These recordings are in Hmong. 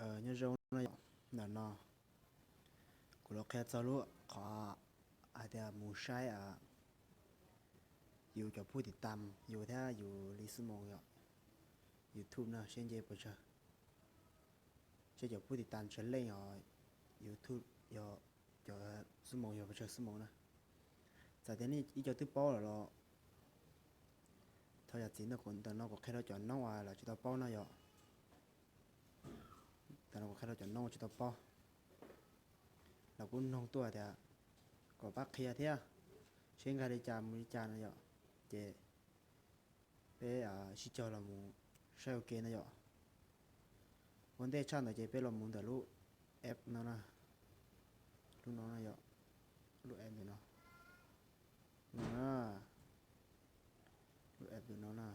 Nyob zoo no yom, ntawm no kuv los qhia txog lub qhov hais tias mus saib yus cov pub tiv tam yus thiab yus li xub moos yom, YouTube no seb nce puas tsawg, seb cov pub tiv tam tsawg leej os, YouTube yog cov xub moos yog puas tsawg xub moos na. Txawm tias nej ib co twb paub lawm los thov zam txim, ntawm no kuv qhia rau cov noob uas lawv tsis tau paub no yom. Ntawm no kuv qhia rau cov noob tsis tau paub, lawv kuj noog tuaj tias kom pab qhia thiab, seb nkag li cas mus li cas no yom. Ces peb sib cog los mus saib ua ke no yom. Ua ntej tshaj ntawd ces peb los mus ntawm lub app no na, lub no na yom, lub app ntawm no, lub app ntawm no na,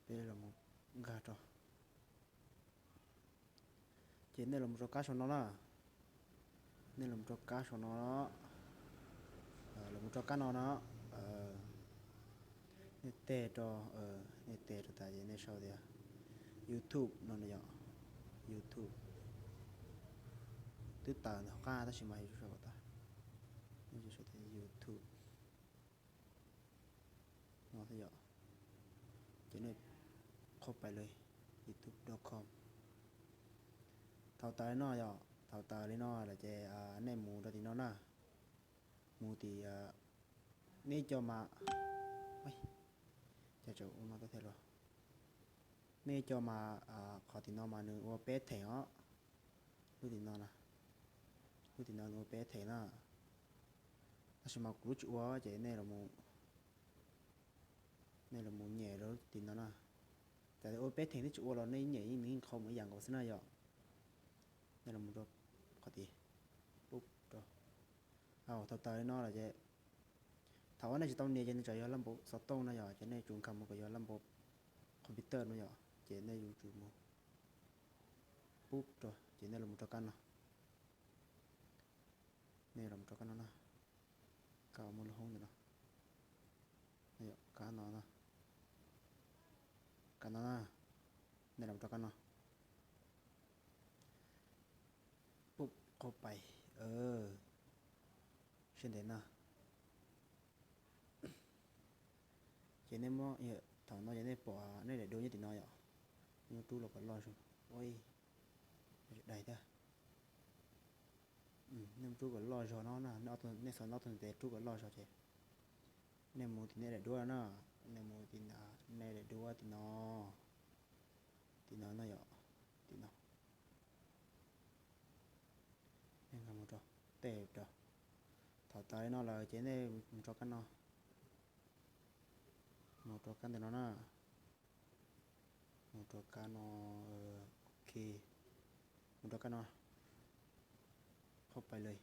peb los mus nkag rau. Ces nej los mus rau kab saum no na, nej los mus rau kab saum no, los mus rau kab no no, nej tes rau, nej tes rau tas ces nej sau tias YouTube no na yom, YouTube. Twb tawm ntawm hauv qab tab sis mas yus tsis sau kom tas, nej sau tias YouTube no yom. Ces nej qhau pais li youtube dot com. Thaum tawm li no yom, thaum tawm li no lawm ces nej mus rau tim no na, mus tim, nej co mas, cas tseem ua no thiab los, nej co mas qhov tim no mas nws ua peb theem os, lub tim no na, lub tim no nws ua peb theem na, tab sis mas kuv lub tsis ua ces nej los mus nyem rau lub tim no na. Txawm ua peb theem twb tsis ua los nej nyem yeej nws yeej qhau mus ib yam nkaus xwb na yom. Nej los mus rau qhov tid, pub rau, thaum tawm li no lawm ces thaum uas nej tsis tau nias ces nws tseem yog laj npau xov tooj no yom, ces nej tsum nkag mus kom yog laj npau computer no yom, ces nej yuav tsum mus pub rau ces nej los mus rau kab no, nej los mus rau kab no na, kab uas muaj lub hoob ntawm no, kab no, kab no na, nej los mus rau kab no, pub qhau pais, sab ntev na. Ces nej muab, thaum no ces nej pom nej daim duab nyob tim no yom, nej muab rub los kom loj zog, ua, daig thiab. Nej muab rub kom loj zog no na, nej xov no tus ntev rub kom loj zog ces nej mus tim nej daim duab no na, nej mus tim nej daim duab tim no, tim no no yom, tim no. Nej nkag mus rau, tej rau. Thaum tawm li no lawm ces nej mus rau kab no, mus rau kab ntawm no na, mus rau kab no, ok, mus rau kab no, qhau pais li.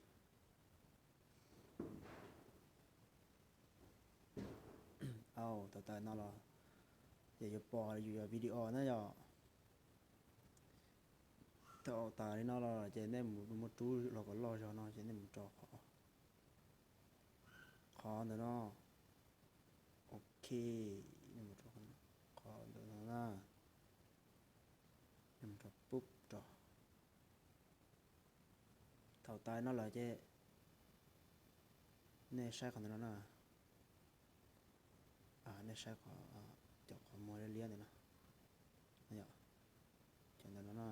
Au, thaum tawm no los ces yuav pom yus cov video na yom. Thaum tawm li no los ces nej mus muab rub los kom loj zog no ces nej mus rau qhov ntawm no, ok, nej mus rau qhov ntawm no na, nej mus rau pub rau. Thaum tawm no lawm ces nej saib qhov ntawm no na, nej saib qhov, cov qhov muag liab liab ntawm no, cov ntawm no na,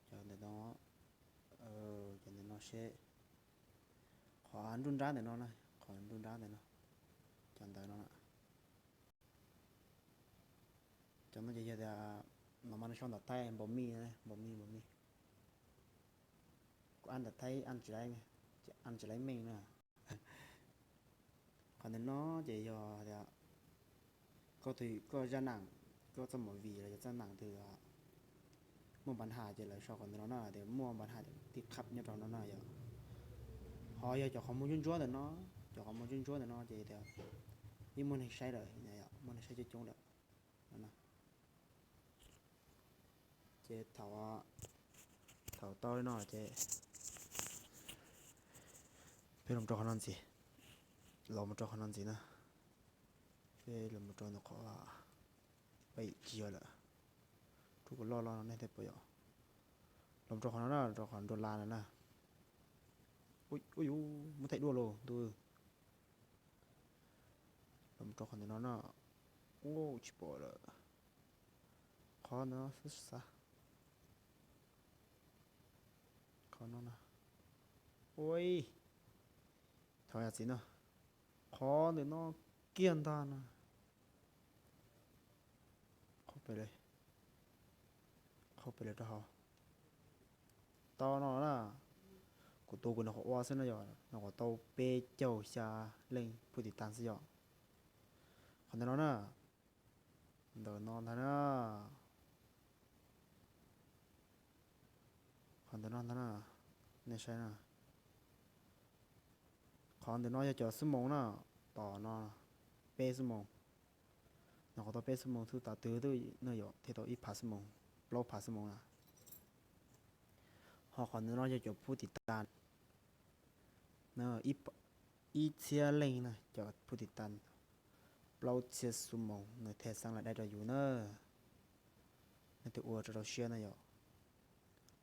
cov ntawm no, cov ntawm no seb, qhov nruj nrab ntawm no na, qhov nruj nrab ntawm no, cov ntawm no na. Cov no ces yog tias no mas nws sau ntawv Thaib npaum mij, npaum mij, npaum mij. Kuv ab ntawv Thaib, ab tsis laib, ab tsis laib meej na. Qhov ntawm no ces yog tias koj zaj nam, koj txoj movie los yog txoj nam twg muaj npa has ces lawv sau qhov ntawm no na, tias muaj npa has tib qhab nyob rau no na yom. Ho yog cov qhov muag ntsuab ntsuab ntawm no, cov qhov muag ntsuab ntsuab ntawm no ces tias yeej muaj neeg saib lawm, muaj neeg saib coob coob lawm no. Ces thaum, thaum tau li no ces peb los rau qhov no ntxiv, los mus rau qhov no ntxiv na. Peb los mus rau ntawm qhov, peb tsis yog lawm, Rub kom loj loj no nej thiaj pom yom. Los rau qhov no na, rau qhov nrua la no na. Ua yus muab thaij duaj los ntuj. Los rau qhov ntawm no na. Ua tsis pom lawm. Qhov ntawm no xwb xav. Qhov no na. Ua, thov yam txiv no. Qhov ntawm no kiag ntag na. Qhov pem, qhov pem rau hauv. Tau no na. Kuv tus kuv nyuam qhuav ua xwb no yom, nyuam qhuav tau peb caug xya leej phu tiv tas xwb yom. Qhov ntawm no na. Ntawm no ntag na. Qhov ntawm no ntag na. Nej saib na. Qhov ntawm no yog cov xuab moos na. Tom no peb xuab moos. Nyuam qhuav tau peb xuab moos xwb, tas twg xwb no yom thiaj tau ib phav xuab moos, plaub phav xuab moos na. Ho qhov ntawm no yog cov phu tiv tas. Ib txhiab leej na, cov phu tiv tas plaub txhiab xuab moos nws thiaj xeeb lawv daim rau yus na. Nej tus ua rau rau siab na yom.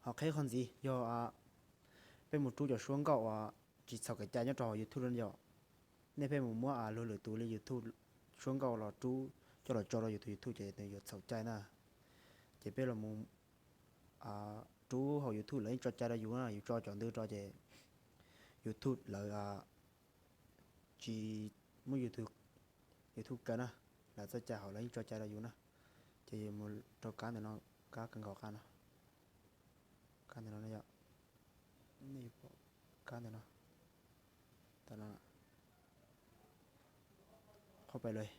Ho qheb qhov ntxiv yog peb mus rub cov suab nkauj uas tsis txhaum kev cai nyob rau hauv YouTube no yom. Nej pheej mus muab luag lwm tus li YouTube suab nkauj los rub coj los tso rau yus tus YouTube ces nws yuav txhaum cai na. Ces peb los mus rub hauv YouTube lawv yeej tso cai rau yus na, yus tso cov ntawd rau ces YouTube lawv tsis muab yus tus YouTube kaw na, lawv txoj cai hauv lawv yeej tso cai rau yus na. Ces yus mus rau kab ntawm no, kab kawg nkaus qab no, kab ntawm no yom, nej pom kab ntawm no, qhov pem lawm.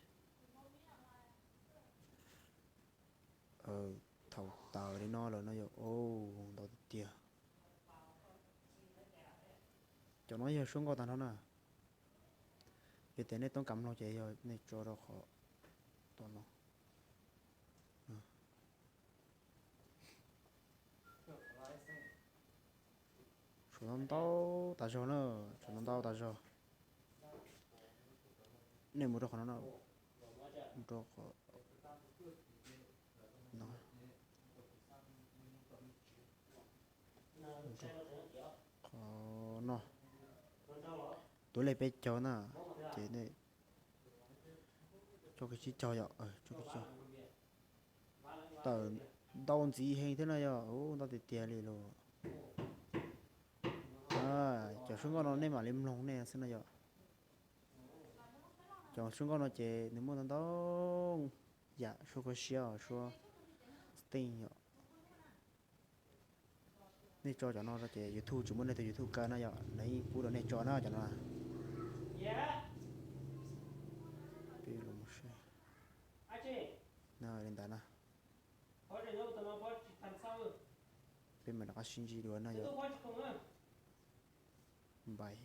Thaum tawm li no lawm no yom, ntau tiag tiag. Cov no yog suab nkauj tag nrho na. Yog tias nej toob kas mloog ces yog nej tso rau qhov tom no. Tshuav ntau ntau tas zog na, tshuav ntau ntau tas zog. Nej mus rau qhov no, mus rau qhov no, qhov no, tuav leej peb caug na, ces nej tso kiag tsib caug yom, tawm ntau ntxiv heev thiab no yom, ntau tiag tiag li los. Cov suab nkauj no nej mam li mloog nej xwb no yom. Cov suab nkauj no ces nws muaj ntau ntau yam suab kho siab, suab steem yom. Nej tso cov no rau ces YouTube tsis muab nej tus YouTube kaw na yom, lawv yeej pub rau nej tso na cov no. Peb los mus saib li ntawd na. Peb mam rov qab sib ntsib dua na yom. Bye.